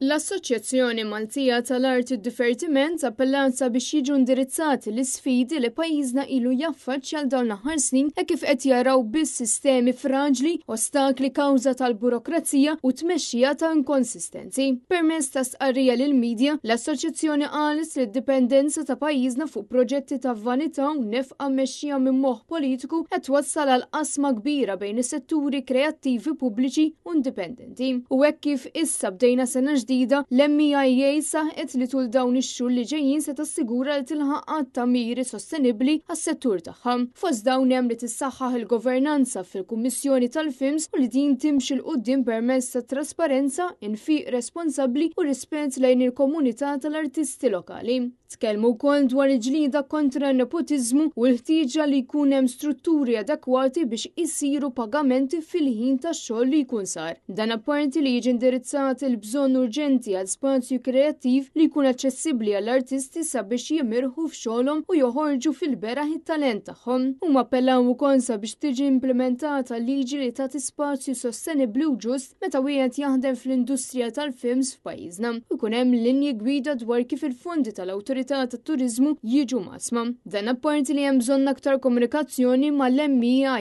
L-Assoċjazzjoni Maltija tal-Arti u d-Divertiment appellat sabiex jiġu indirizzati l-isfidi li pajjiżna ilu jaffaċċja għal dawn l-aħħar snin hekk kif qed jaraw biss sistemi fraġli, ostakli kawża tal-burokrazija u tmexxija ta' inkonsistenzi. Permezz ta' stqarrija lill-media, l-Assoċjazzjoni qalet li d-dipendenza ta' pajjiżna fuq proġetti ta' vanità u nefqa mmexxija minn moħħ politiku qed twassal għal qasma kbira bejn is-setturi kreattivi pubbliċi u indipendenti. U hekk kif issa bdejna sena ġdida, l-MEIA saħqet li tul dawn ix-xhur li ġejjin se tassigura li tilħaq għadd ta' miri sostenibbli għas-settur tagħha. Fost dawn hemm li tissaħħaħ il-governanza fil-Kummissjoni tal-Films u li din timxi 'l quddiem permezz ta' trasparenza, infiq responsabbli u rispett lejn il-komunità tal-artisti lokali. Tkellmu wkoll dwar il-ġlieda kontra n-nepotiżmu u l-ħtieġa li jkun hemm strutturi adekwati biex isiru pagamenti fil-ħin tax-xogħol li jkun sar. Dan apparti li jiġi indirizzat il-bżonn urġenti għal spazju kreattiv li jkun aċċessibbli għall-artisti sabiex jimirħu f'xogħolhom u joħorġu fil-beraħ it-talent tagħhom. Huma appellaw ukoll sabiex tiġi implimentata liġi li tagħti spazju sostenibbli u ġust meta wieħed jaħdem fl-industrija tal-films f'pajjiżna u jkun hemm linji gwida dwar kif il-fondi tal-Awtorità tat-Turiżmu jiġu mqassma. Dan apparti li hemm bżonn aktar komunikazzjoni mal-MEIA.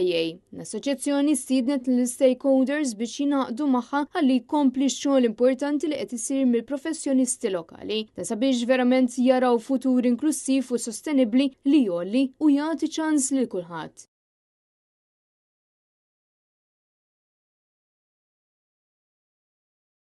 L-assoċjazzjoni stiednet lill-stakeholders biex jingħaqdu magħha ħalli jkompli x-xogħol importanti li qed isir mill-professjonisti lokali. Dan sabiex verament jaraw futur inklussiv u sostenibbli li jgħolli u jagħti ċans lil kulħadd.